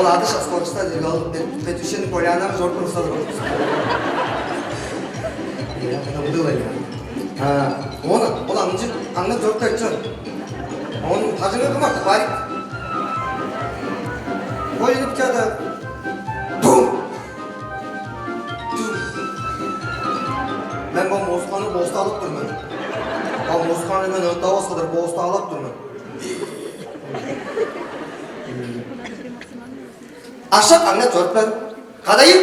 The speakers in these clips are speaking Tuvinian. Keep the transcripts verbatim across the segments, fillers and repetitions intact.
Ол ады шас корчуста дириг алып, Петущиниң Полянага чоруп турса. Ана быдыылай. А, он, ол аңчы аңнап чоруп берчи. Он тажыңы кымак барик. Ойлунуп чада. Бум! Мен бо музыканы боостаалап тур мен. Бо музыканы мен ынтавас кылдыр боостаалап тур мен. Ашак аңнап чоруптар. Кадайым.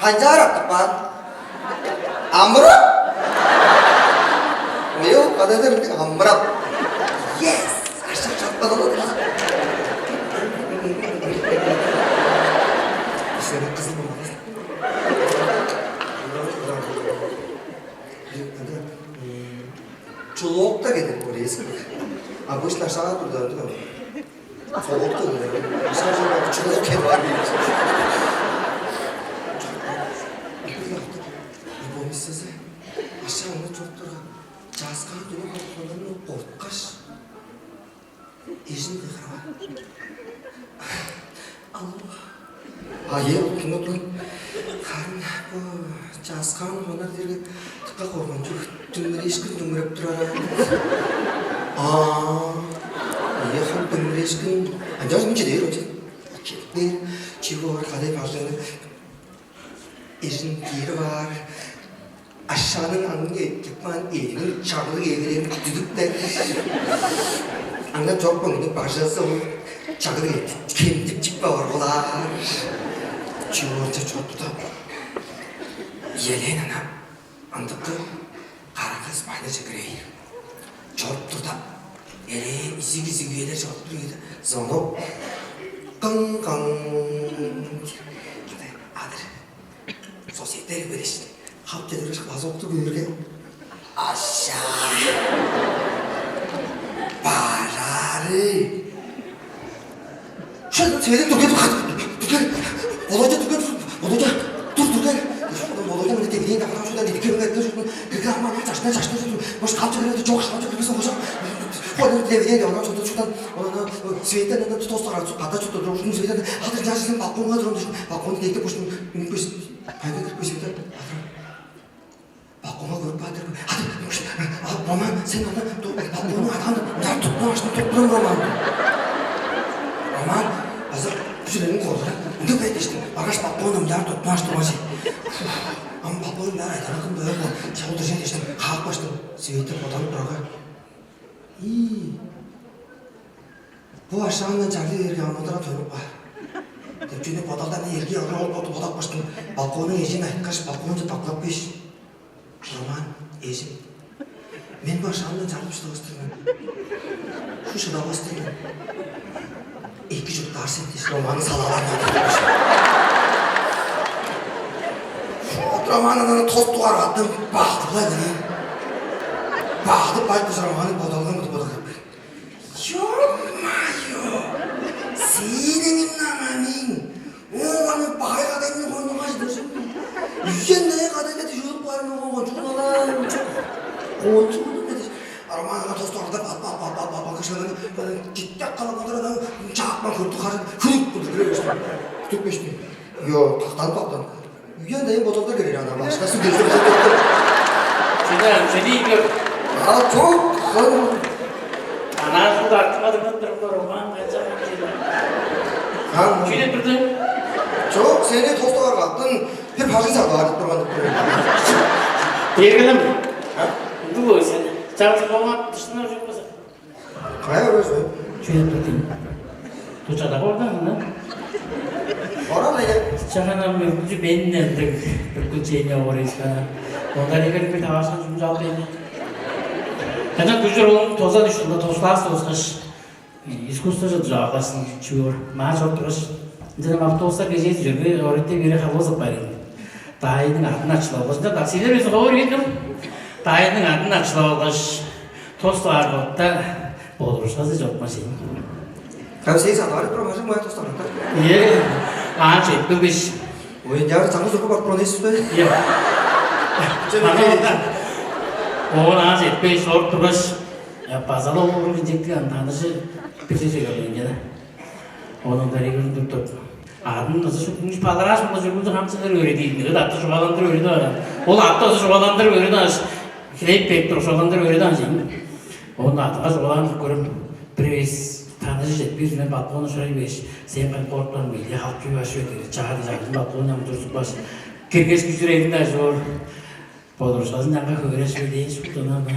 Канчаар артып каан? Амырап. Мыйыл кадайдар амырап. Yes! Ашак чорупкан ол. Сени кызыл болмагас. Чулуокта кедип көрээсиң. Обычно шагаа турдандыр. Солокту шаажа чулуок кедип аар. Любовницасы ашааны чоруп турган. Чааскаан туруп калганын корткаш. Эжим дыгырга. Алло. А, е, ол ким ол? Харын бо чааскаан хонар дээрге дыка коргунчуг, дүңмүрээшкин дүңмүреп турар. А, е, харын дүңмүрээшкин. Ынчаш мынча дээр, ынча. Чедип бээр, чип оор, кадай бажыңы. Эжин киирип аар, ашааның аңын эттип каан, эжиниң чагыг эгелээн дүдүктен. Аңаа чорупкан кижиниң бажазы ол чагыг эттип, кемдип чип каар болар. Чүве болча чорупту. Елээн ана ындыкы каракас байнаже кирээр. Чоруп турда, элээн изиг-изиг үелер чоруп тур ийди. Звонок. Кың-каң. Кадай адыр. Соседтер береш. Хап чедиргеш, глазокту көөрге. Аша. Барары. Шын, Севеден, дүрген, дүрген, Володя, дүрген, Володя, тур, дүрген. Володя мынча дегидейн дагылам шудан дидикке мынга эрткен шудан кирген амма ана чаштан чаштан шудан. Может, кап чыгырады, чок, шаам чыгырбас, ошак. Хойдан дегидейн дагылам шудан шудан. Онан Света анан тостар ката чутта туруп шудан Света адыр жашын балконга турам дешин. Балконну дегде куштун үнүп кеш. Кайда кирип кеш Света? Балконга көрүп каадыр. Ады, а, Роман, сен аны балконну адаан мынчаар туттунуп аштың, туттунуп, Роман. Роман база күзүлениң коргура. Ынды бе дештиң. Багаш балконну мынчаар туттунуп аштың бажы. Ам балконну мынчаар айдана кым бөөр бо. Чалдыр же дештиң. Хаап баштың. Света боданып турарга. Ии. Бо ашаандан чарлы берге амыдырал төнүп каар. Деп чүнү бодалдан эрги алыр ол боду бодап каштың. Балконнуң эжин айткаш, балконче баклап кеш. Роман, эжим. Мен бо ашаандан чарлып шыдавас-тыр мен. Шу шыдавас-тыр мен. Эки чуктаар сен дээш, Романның салааларын айтып. Роман анан тос дугаар каттын баадыгла берген. Баадып байт база Романның бодалган куду бодалып. Ё-моё! Сиилиңим наңамиң! Оон аны багай кадайны хонуңгай дижим. Үжен дайы кадайга дижип барымын оон чугуналаан чок. Оон чугуну кедиш. Роман ана тосту ардап ат ат ат ат ат кышылын читтек калып отур анан чаапкан көрдү хары хүлүк кылды кире бешти. Түк бешти. Ё, тактан тактан. Үен дайын бодалдар берер ана башка сүгезер. Чүнү чүнү ийгер. А чок. Анаа шуут артыма дыңнап турумда Роман канчап калды. Хан. Чүнү турду? Чок, сени тостугаар каттын бир бажың сагып аар деп турган деп тур. Бергилим. А? Ду сен. Чаңсы болган тышына жүрмесе. Кая өрөзү? Чүрүп турдум. Тучада кордун, да? Орал эге. Чаганам үргүлчү беннелдиг приключение орейскана. Онда регер бир тавашкан чүм жал бенне. Качан күжүр улун тоза дүштү, тосулаас тоскаш. Искусство же жагасың чүөр. Маа чоп тургаш. Ынчан автобуста кежээзи жүрбей, оректе бири халбазып бар экен. Даайының адын ачылап алгаш, ынчан таксилер безин ховар ийиким. Даайының адын ачылап алгаш, тос аар кылыкта болурушказы чок машин. Кавсей садары про машин мая тостарында. Е, аан четпегеш. Ой, я чаңгы зургу барып пронесиз бе? Е. Ана онда. Оон аан четпегеш, оруп тургаш, я базалы ол урун инжектиг ан таныжы бирже чегелген жана. Оон ынчаар кирип туруп, аъдын ызы шуптуңчу палырааш, мында чүргүлдү хамчылар өөредиин, ыт атты чугааландыр өөредип аан. Ол атты ызы чугааландыр өөредип ааш, хлеб берип туруп, чугааландыр өөредип аан чейин. Оон атыга чугаалаан көрүм, бир эвес таныжы четпир мен балконну шурай бээш, сен кайын коркпаң, мейли халып чүй баш өдүр, чаа дижаадын балконну ам турзупкаш, киргеш күжүр элин ажып оор. Бодрушказын аңаа хөөреш белээн шуптунан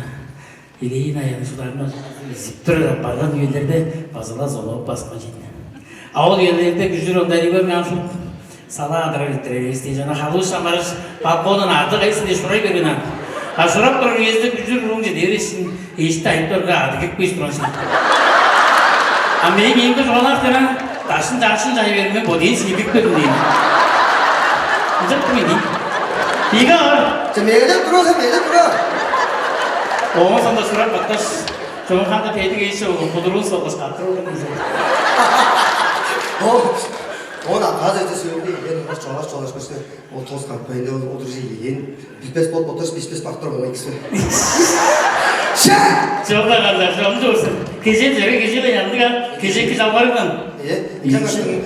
илейин аяны шударындан изип турар апарган үелерде база-ла золооп баскан чейин. А ол үелерде күжүр ондарыгар мян шут сала адырар иттирер эвес дээш, ана халыыш амарыш балконун ады кайсын дээш шурай берген ан. А шурап турар үезинде күжүр уруңче дээрешин эшти айып турга ады кирипкеш турган шейн. А мээң эңге жоолаап турар дашын дашын чай бериме бодейн сиибип бердим дейм. Ынчап мен дейм. Ийге аар. Че мээлеп турбаса мээлеп тура. Оон сонда сурап каткаш, чоңханда педик эши кудуруун солгаш каттырып алган дийзен. Ол ол аказы эте сөөлүнде ийген чогаш чогаш көсө ол тос катпайында ол удур ийген билбес болуп отурс бишпес бактыр болой кисе. Ша! Чогда калда, чогда болсун. Кежен жерге кежеле яндыга, кежекки жалбарыгдан. Э, иккен каштын